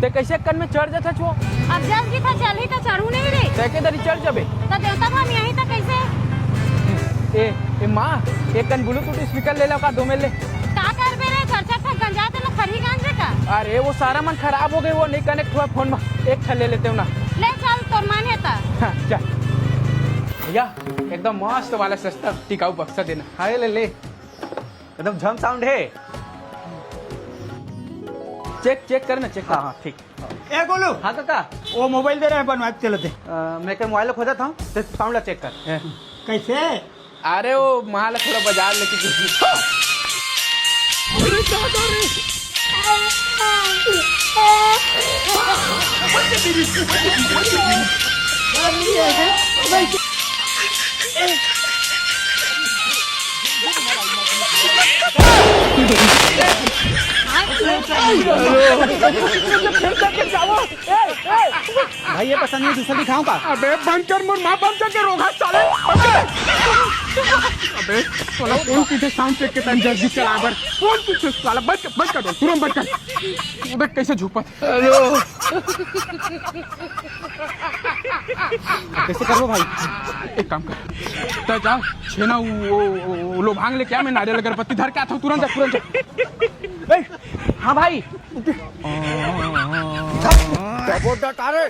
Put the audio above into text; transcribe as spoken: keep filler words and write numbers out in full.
ते कइसे कन में चढ़ जाथस वो? अब जस भी था चढ़ही त चढ़ू नहीं रे। ते के दरी चढ़ जबे। त देवता धाम यहीं त कइसे? ए, ए माँ, एक कन Bluetooth speaker ले ला का दो में ले। का करबे रे, चढ़ चढ़ थक गंजा ते ना खरही गांजे का। अरे वो सारा मन खराब हो गे, वो नहीं connect हुआ फोन में। एक ठन ले लेते हो ना। ले चल तोर मन हे त। हाँ, चल। भैया, एकदम मस्त वाला सस्ता टिकाऊ बक्सा देना। हाँ, ले ले। एकदम झम sound हे। Check, check कर ना, check कर। हाँ, हाँ, ठीक। ए गोलू। हाँ काका। वो mobile दे रहे हैं, बनवा के चलते। अ, मैं के mobile खोजत हूँ, ते sound ला check कर। कइसे? अरे वो माँ ला थोड़ा बाजार लेके गई। अरे दादा रे। भाई, ये पसंद नहीं, दूसरा दिखाऊं का? अबे बंद कर, मोर माँ बंद कर के रोगा साले। बंद कर। अबे साला कौन पीछे sound check के time जल्दी चला बर। कौन पीछे साला बंद कर, बंद कर दे, तुरंत बंद कर। अबे कइसे झूपत? हेलो। कइसे करबो भाई? एक काम कर, त जा छेना वो, वो, वो, वो लोभांग लेके आ, मैं नारियल अगरबत्ती धर के आता हूँ, तुरंत जा, तुरंत जा। ए, हाँ भाई। डबो डटारे।